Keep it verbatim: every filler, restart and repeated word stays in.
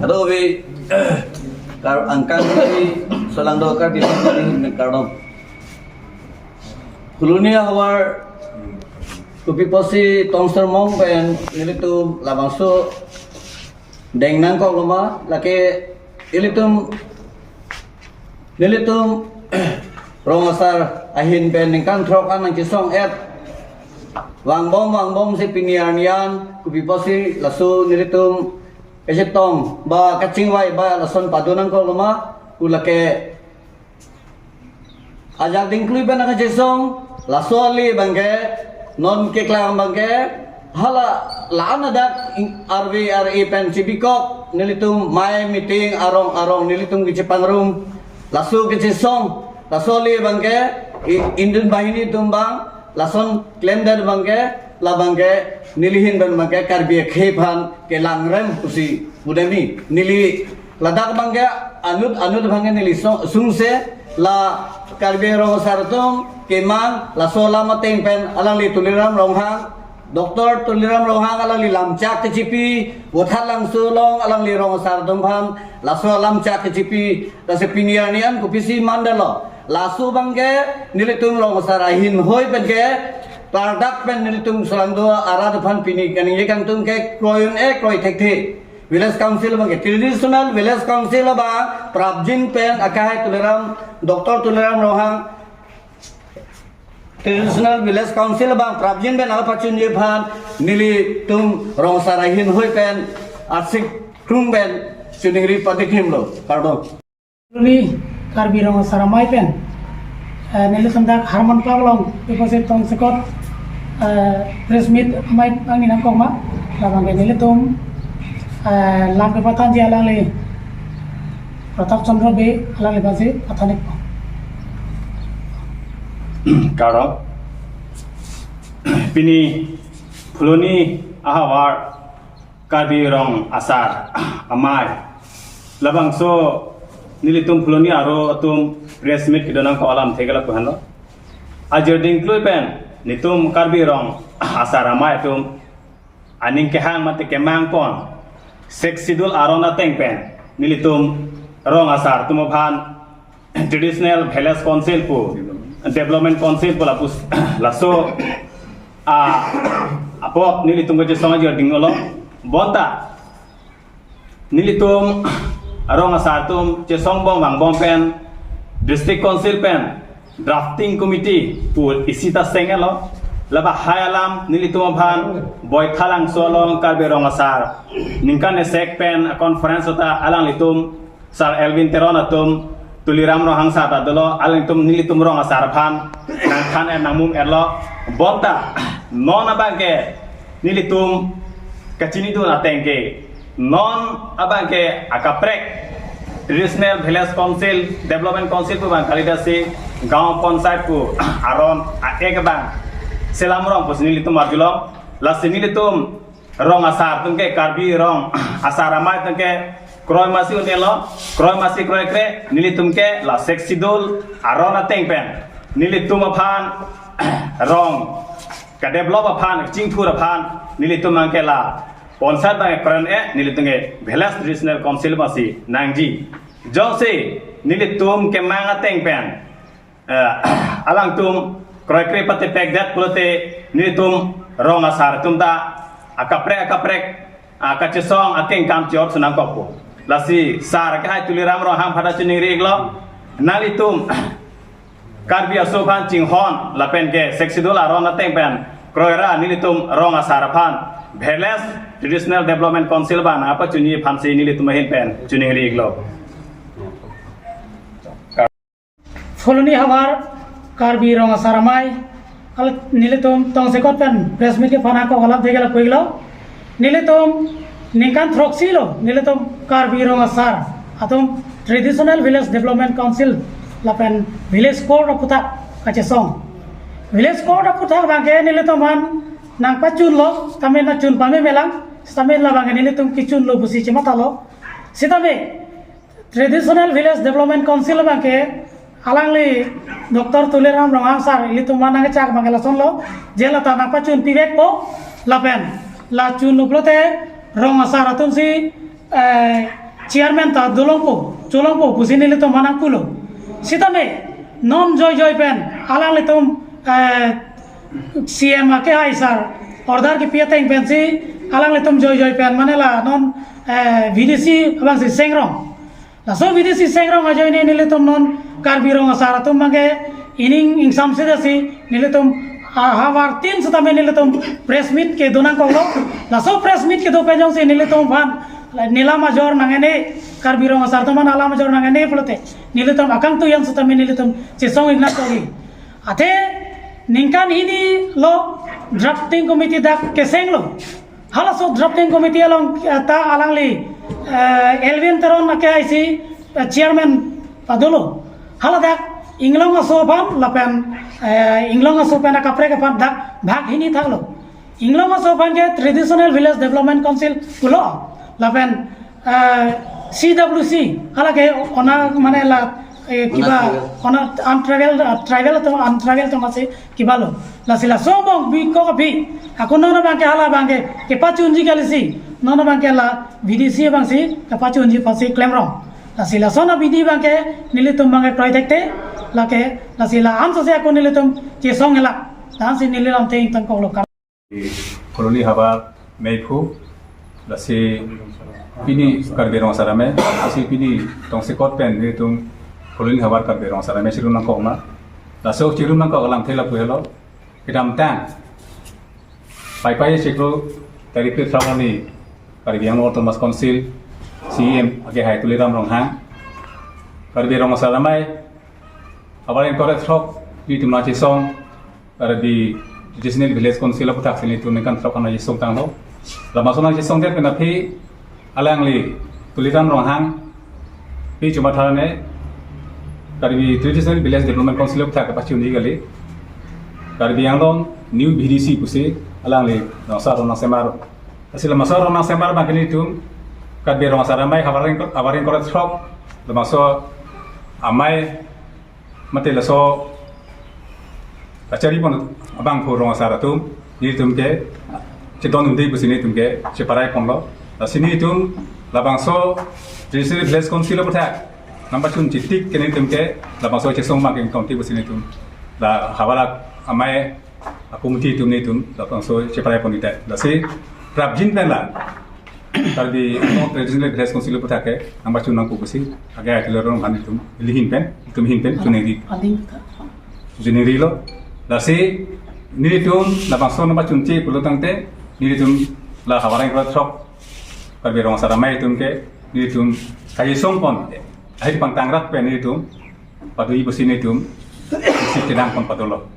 Kadokave kar angkang kali, solangdo kar di kardom. Phuloni ahavar kopi apotsi tong sermong pen nelitum labangso deng nangkok loma, lake ilitum nelitum rong asar ahin pen ningkan throk an nangchesong-et vangbom vangbomsi pini arni an kopi apotsi laso nelitum kachetong ba kachingvai ba lason pado nangkok loma, pu lake ajak dingklui pen nangkachesong, laso ale abangke non keklang abangke hala la-an adak arve ar-e pen chibikok nelitum mai meeting arong arong nelitum kachepangrum, laso kachesong, laso ale abangke i-, indun banghini atum abang lason klemdet abangke, labangke neli ahin pen abangke Karbi akhei aphan kelangrem pusi pudemi. Neli ladak abangke anut anut abangke neli sung-, sungse la Karbi rong asar atum kemang, laso alam ateng pen alangli Tuliram Ronghang, Doctor Tuliram Ronghang alangli lamchak kechipi, Vothatlangso along alangli rong asar atum aphan laso alamchak kechipi, lasi pini arni an kopisi mandalo. Laso abangke nelitum rong asar ahin hoi penke klardak pen nelitum solangdo arat aphan pini kaningje kangtung ke kroi un-e, kroi thekthe. Village Council abangke, Traditional Village Council abang prapjin pen akai Tuliram, Doctor Tuliram Ronghang Traditional Village Council abang prapjin pen nangpachunji aphan nelitum rong asar ahin hoi pen arsik krung pen choningri patikimlo. Kardom. Phuloni Karbi Rong Asar Amei pen, eh, nelitum dak Harman Park along, kopi apotsi tong sekot, eh, press meet amei abang nangkok ma, labangke nelitum, eh, lam kepathanji alangli Pratap Chandra Bey alangli aphansi pathan-ikpo. Kardom. Pini Phuloni ahavar Karbi Rong Asar Amei, labangso nelitum Phuloni aro atum press meet kedo nangkok alamthe ke lapu-anlo. Ajir dingklui pen nelitum Karbi Rong Asar Amei atum aning kehang mate kemang pon Sixth Schedule aron ateng pen nelitum rong asar atum aphan Traditional Village Council pu, Development Council pu lapu, laso, ah, apot nelitum kachesong ajir dinglo. Bonta nelitum rong asar atum chesongbom vangbom pen District Council pen Drafting Committee pu isi ta seng-etlo. Labahai alam nelitum aphan Vothatlangso along Karbi Rong Asar ningkan esek pen conference ta alanglitum Sir Elwin Teron atum, Tuliram Ronghang sir ta dolo, alangtum nelitum rong asar aphan nangthan-et nangmum-etlo. Bonta non abangke nelitum kachinidun ateng ke, non abangke akaprek Traditional Village Council, Development Council pu abang kalidasi Gaon Panchayat pu aron a-ek abang selam rong pusi nelitum arjulong. Lasi nelitum rong asar atum ke, Karbi Rong Asar Amei atum ke kroi masi un-elo, kroi masi kroikre, nelitum ke la Sixth Schedule aron ateng pen nelitum aphan rong kadevelop aphan, kachingthur aphan nelitum abangke la Panchayat abang kroi un-e, nelitum ke Village Traditional Council masi nangji. Jongsi nelitum kemang ateng pen, eh, alangtum kroikre patepekdet pulote nelitum rong asar atum ta akaprek akaprek, ah, kachesong akengkam che-otsun nangkokpo. Lasi sir akehai Tuliram Ronghang aphan ta choningri-iklo, nanglitum Karbi aso aphan chinghon lapen ke Sixth Schedule aron ateng pen kroi ra nelitum rong asar aphan Village Traditional Development Council abang nangpachunji aphansi nelitum ahin pen choningri-iklo. Phuloni ahavar Karbi Rong Asar Amei, al nelitum tong sekot pen press meet kepathan ako alamthe ke lapu-iklo. Nelitum ningkan throksi lo nelitum Karbi Rong Asar atum Traditional Village Development Council lapen Village Court aphuthak kachesong. Village Court aphuthak abangke nelitum aphan nangpachunlo, tame nangchun pame melang, tame labangke nelitum kechunlo pusi chemathalo. Sitame Traditional Village Development Council abangke alangli Doctor Tuliram Ronghang sir ilitum aphan nangkechak abangke lasonlo, je lata nangpachun pivekpo, lapen la chunlo pulote rong asar atumsi eh, chairman ta dolongpo, cholongpo pusi nelitum aphan nangpulo. Sitame non joijoi pen alanglitum, eh, C M akehai sar order kipi ateng pensi alanglitum joijoi pen mane la non, eh, V D C abangsi sengrong. Laso V D C sengrong ajoine nelitum non Karbi Rong Asar atum abangke ining ingsamse dasi nelitum, ah, havartin sitame nelitum press meet kedo nangkoklo. Laso press meet kedo pen jongsi nelitum aphan nilam ajor nang-ene, Karbi Rong Asar atum aphan alam ajor nang-ene pulote nelitum akangtui an sitame nelitum chesong-ik nangkokji. Athe ningkan hini lo drafting committee dak kesenglo. Halaso drafting committee along, eh, ta alangli, eh, Elwin Teron akehai si, eh, chairman padolo. Hala dak Inglong aso aphan lapen, eh, Inglong aso pen akaprek aphan dak bhag hini thaklo. Inglong aso aphan ke Traditional Village Development Council pulo. Lapen, eh, C W C, hala ke ona mane la, eh, kiba, ona untribal, uh, tribal atum, untribal atum asi kiba lo. Lasi laso angbong bikok aphi, ako non abangke hala abangke kepachunji kalisi, non abangke la V D C abangsi kepachunji aphansi klemrong. Lasi lason abidi abangke nelitum abangke kroi thekte, lake, lasi la-an sose ako nelitum chesong-ik, la-ansi neli lamthe ingtangkoklo. Colony havar meiphu, lasi pini Karbi Rong Asar Amei, lasi pini tongsekot pen nelitum Colony havar Karbi Rong Asar Amei chirum nangkok ma. Laso chirum nangkok alamthe lapu helo. Kedamtang Paipai chiklo tarik phli arni Karbi Anglong Autonomous Council C E M akehai Tuliram Ronghang Karbi Rong Asar Amei havar ingkoi ra throk nelitum nangchesong Karbi Traditional Village Council aputhak si nelitum ningkan throk an nangchesong tanglo. Labangso nangchesongdet pen aphi alangli Tuliram Ronghang pi chumathar ne Karbi Traditional Village Development Council aputhak kepachunji kali. Karbi Anglong new V D C pusi alangli nangsa rong nangsemar. Lasi labangso rong nangsemar abangke nelitum Karbi Rong Asar Amei havar ingkoi, havar ingkoi ra throk labangso amei mate laso kachari pon abangphu rong asar atum nelitum ke chedondunde pusi nelitum ke cheparai ponlo. Lasi nelitum labangso Traditional Village Council aputhak nangpachunji tik ke nelitum ke labangso chesong abangke ingtonte pusi nelitum la havar amei akomiti atum nelitum labangso cheparai pon-ik ta. Lasi prapjin pen la Karbi Anglong Traditional Village Council aputhak ke nangpachun nangpo pusi akehai Tuliram Ronghang nelitum ili ahin pen, nelitum ahin pen chuningri, chuningri lo. Lasi nelitum labangso nangpachunji pulo tangte nelitum la havar ingkoi ra throk Karbi Rong Asar Amei atum ke nelitum kachesong pon, ahir pangtang rat pen nelitum padoji pusi nelitum isi kedang pon padolo.